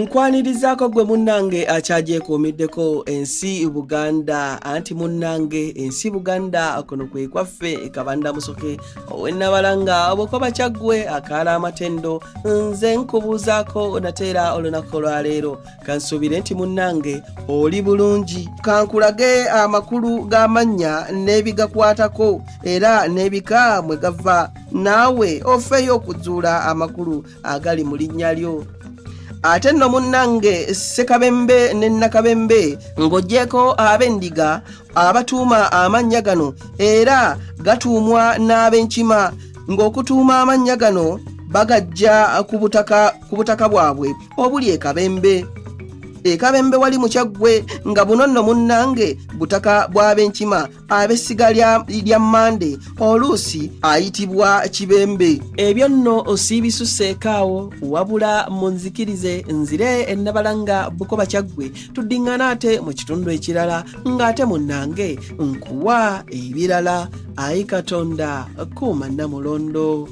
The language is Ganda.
Nkwanirizaako gwe munnange akyagyekuumiddeko ensi Buganda, anti munnange ensi Buganda kuno kwe kwaffe. Kabanda Musoke ow'Ennabalanga, Obukoba, Kyaggwe, akaala amatendo, nze nkubuuzaako nateera olunaku olwaleero. Kansuubire nti munnange oli bulungi. Kankulage amakulu g'amannya n'ebigakwatako era n'ebika mwe gava, naawe ofeeyo okuzuula amakulu agali mu linnya lyo. Ate nno munnange, Ssekabembe ne Nnakabembe, ng'oggyeko ab'endiga abatuuma amannya gano, era gatuumwa n'ab'enkima, ng'okutuuma amannya gano bagajja ku butaka bwabwe obuli e Kabembe. E Kabembe wali mu Kyaggwe, nga buno nno munnange butaka bw'ab'enkima ab'essiga lya Mmande, oluusi ayitibwa Kibembe. Ebyo nno siibisuseeko awo, wabula munzikirize nzire Ennabalanga, Bukoba, Kyaggwe, tuddiŋŋana ate mu kitundu ekirala, ng'ate munnange nkuwa ebirala. Ayi Katonda, kuuma Nnamulondo.